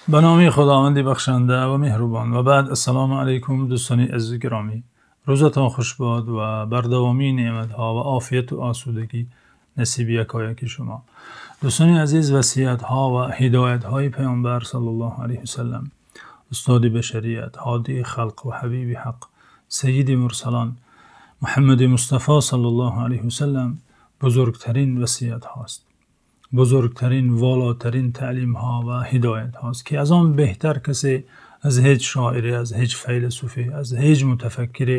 Ба номи Худованди бахшанда ва меҳрубон. Ва баъд, ассалому алайкум, дӯстони азизи гиромӣ. Рӯзатон хуш бод ва бардавомии неъматҳо ва офият ва осудагӣ насиби якояки шумо. Дӯстони азиз, васиятҳо ва ҳидоятҳои Паёмбар саллаллоҳу алайҳи васаллам, устоди башарият, ҳодии халқ ва ҳабиби ҳақ, саййиди мурсалон, Муҳаммади Мустафо саллаллоҳу алайҳи васаллам бузургтарин васиятҳост. Бузургтарин, волотарин таълимҳо ва ҳидоятҳост, ки аз он беҳтар касе, аз ҳеҷ шоире, аз ҳеҷ файласуфе, аз ҳеҷ мутафаккире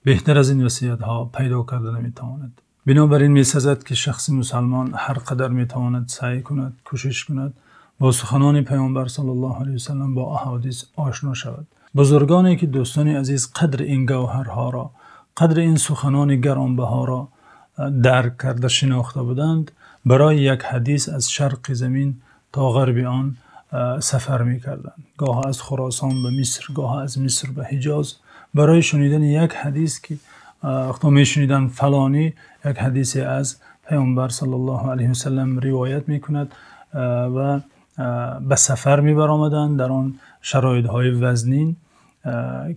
беҳтар аз ин васиятҳо пайдо карда наметавонад. Бинобар ин месазад, ки шахси мусулмон ҳар қадар метавонад саъй кунад, кӯшиш кунад, бо суханони Паёмбар саллаллоҳу алайҳи васаллам, бо аҳодис ошно шавад. Бузургоне ки, дӯстони азиз, қадри ин гавҳарҳоро, қадри ин суханони гаронбаҳоро дарк карда шинохта буданд, барои як ҳадис аз шарқи замин то ғарби он сафар мекарданд. Гоҳ аз Хуросон ба Миср, гоҳ аз Миср ба Ҳиҷоз барои шунидани як ҳадис, ки вақте мешуниданд фалонӣ як ҳадисе аз Паёмбар саллаллоҳу алайҳи васаллам ривоят мекунад, ва ба сафар мебаромаданд дар он шароитҳои вазнин,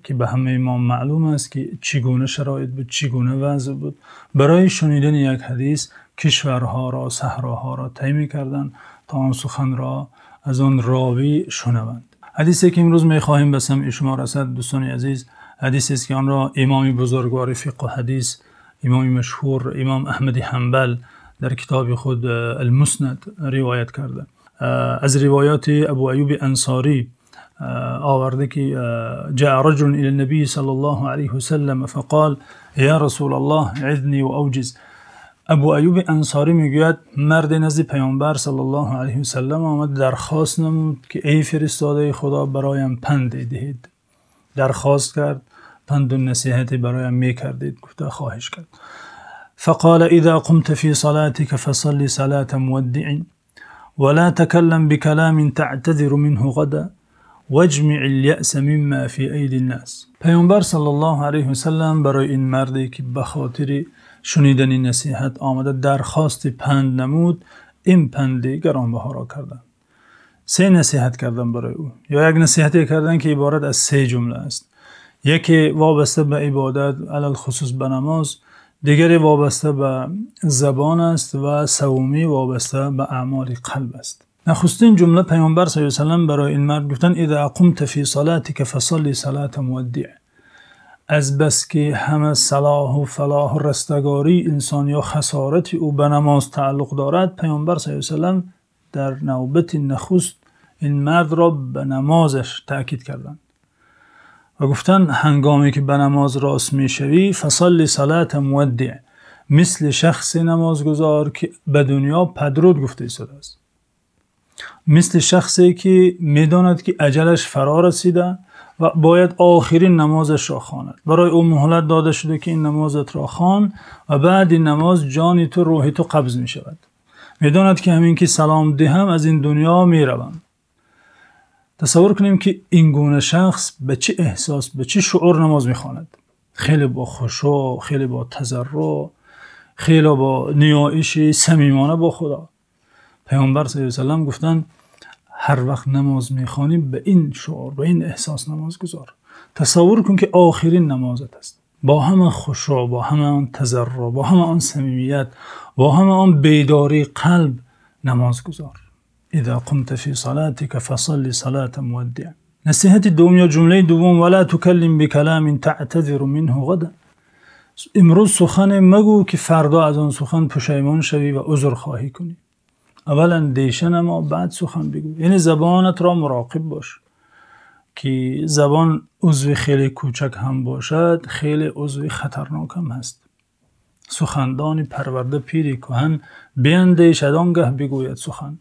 ки ба ҳамаи мо маълум аст, ки чӣ гуна шароит буд, чӣ гуна вазъ буд. Барои шунидани як ҳадис кишварҳоро, саҳроҳоро тай мекарданд, то он сухан ро аз он ровӣ шунаванд. Ҳадисе ки имрӯз мехоҳем ба самъи шумо расад, дӯстони азиз, ҳадисест, ки онро имоми бузургвори фиқҳ ва ҳадис, имоми машҳур, имом Аҳмад Ҳанбал дар китоби худ ал-Муснад ривоят кардааст. Аз ривоёти Абу Айюби Ансорӣ овардааст, ки جاء رجل إلى النبي صلى الله عليه وسلم فقال: يا رسول الله، عظني وأوجز. Абу Айюби Ансорӣ мегӯяд, марде назди Паёмбар саллаллоҳу алайҳи васаллам омад, дархост намуд, ки эй фиристодаи Худо, бароям панде диҳед. Дархост кард, панду насиҳате бароям мекардед, гуфта хоҳиш кард. فقال: إذا قمت في صلاتك فصل صلاة مودع، ولا تكلم بكلام تعتذر منه غدا، واجمع اليأس مما في أيدي الناس. Паёмбар саллаллоҳу алайҳи васаллам барои ин марде, ки ба хотири шунидани насиҳат омада дархости панд намуд, ин панди гаронбаҳоро карданд. Се насиҳат карданд барои ӯ ё як насиҳате карданд, ки иборат аз се ҷумла аст. Яке вобаста ба ибодат, алалхусус ба намоз, дигаре вобаста ба забон аст ва севумӣ вобаста ба аъмоли қалб аст. Нахустин ҷумла, Паёмбар саллаллоҳу алайҳи васаллам барои ин мард гуфтанд: إذا قمت في صلاتك فصل صلاة مودع. Аз бас ки ҳама салоҳу фалоҳу растагории инсон ё хасорати ӯ ба намоз тааллуқ дорад, Паёмбар саллаллоҳу алайҳи васаллам дар навбати нахуст ин мардро ба намозаш таъкид карданд ва гуфтанд: ҳангоме ки ба намоз рост мешавӣ, فصل صلاة مودع, мисли шахси намозгузор, ки ба дунё падруд гуфта истодааст, мисли шахсе ки медонад, ки аҷалаш фаро расида ва бояд охирин намозашро хонад. Барои ӯ муҳлат дода шуда, ки ин намозатро хон ва баъди намоз ҷони ту, рӯҳи ту қабз мешавад. Медонад, ки ҳамин ки салом диҳам, аз ин дунё меравам. Тасаввур кунем, ки ин гуна шахс ба чӣ эҳсос, ба чӣ шуур намоз мехонад. Хеле бо хушӯъ, хеле бо тазарруъ, хеле бо ниёиши самимона бо Худо. Паёмбар саллаллоҳу алайҳи васаллам гуфтанд: ҳар вақт намоз мехонӣ, ба ин шуур, ба ин эҳсос намоз гузор. Тасаввур кун, ки охирин намозат аст. Бо ҳама хушӯъ, бо ҳама он тазарруъ, бо ҳама он самимият, бо ҳама он бедории қалб намоз гузор. إذا قمت في صلاتك فصل صلاة مودع. Насиҳати дуюм ё ҷумлаи дуюм: ولا تكلم بكلام تعتذر منه غدا. Имрӯз сухане магӯ, ки фардо аз он сухан пушаймон шавӣ ва узрхоҳӣ кунӣ. Аввал андеша намо, баъд сухан бигӯ. Яъне забонатро муроқиб бош, ки забон узви хеле кӯчак ҳам бошад, хеле узви хатарнок ҳам ҳаст. Сухандони парварда пири куҳан, биандешад, он гаҳ бигӯяд сухан.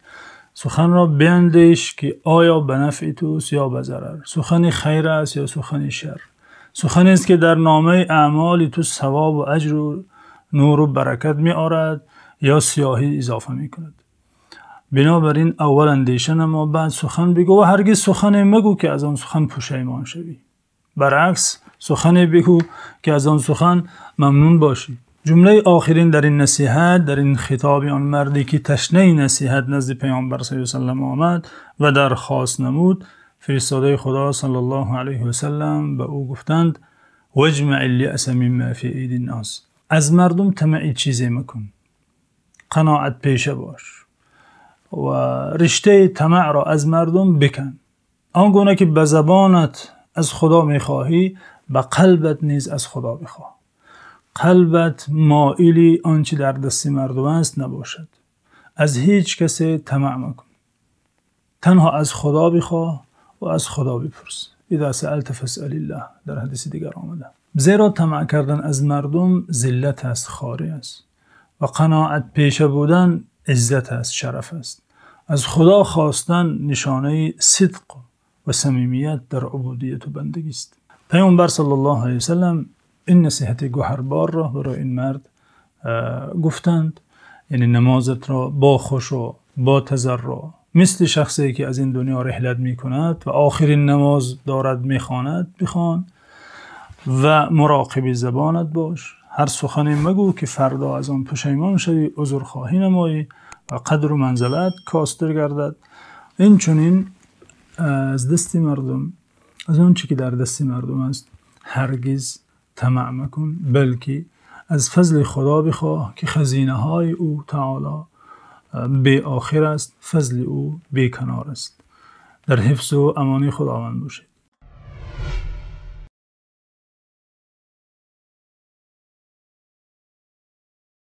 Суханро биандеш, ки оё ба нафъи туст ё ба зарар, сухани хайр аст ё сухани шар, суханест, ки дар номаи аъмоли ту савобу аҷру нуру баракат меорад ё сиёҳӣ илова мекунад. Бинобар ин аввал андеша намо, баъд сухан бигӯ ва ҳаргиз сухане магӯ, ки аз он сухан пушаймон шавӣ. Баръакс, сухане бигӯ, ки аз он сухан мамнун бошӣ. Ҷумлаи охирин дар ин насиҳат, дар ин хитоб он марде ки ташнаи насиҳат назди Паёмбар саллаллоҳу алайҳи васаллам омад ва дархост намуд, фиристодаи Худо саллаллоҳу алайҳи васаллам ба ӯ гуфтанд: واجمع اليأس مما في أيدي الناس. Аз мардум тамаъи чизе макун. Қаноат пеша бош ва риштаи тамаъро аз мардум бикун. Он гуна ки ба забонат аз Худо мехоҳӣ, ба қалбат низ аз Худо бихоҳ. Қалбат моили он чи дар дасти мардум аст набошад. Аз ҳеҷ касе тамаъ макун. Танҳо аз Худо бихоҳ ва аз Худо бипурс. إذا سألت فاسأل الله дар ҳадиси дигар омада. Зеро тамаъ кардан аз мардум зиллат аст, хорӣ аст ва қаноат пеша будан иззат аст, шараф аст. Аз Худо хостан нишонаи сидқ ва самимият дар убудият ва бандагӣ аст. Паёмбар саллаллоҳу алайҳи васаллам ин насиҳати гавҳарборро барои ин мард гуфтанд, яъне намозатро бо хушӯъ, бо тазарруъ, мисли шахсе ки аз ин дунё раҳлат мекунад ва охирин намоз дорад мехонад, бихон ва мароқиби забонат бош. Ҳар сухане магӯ ки фардо аз он пушаймон шавӣ, узрхоҳӣ намоӣ ва қадру манзилат коста гардад. Инчунин аз дасти мардум, аз он чи ки дар дасти мардум аст, ҳаргиз тамаъ макун, балки аз фазли Худо бихоҳ ки хазинаҳои ӯ таъоло беохир аст, фазли ӯ беканор аст. Дар ҳифзу амони Худованд бошед.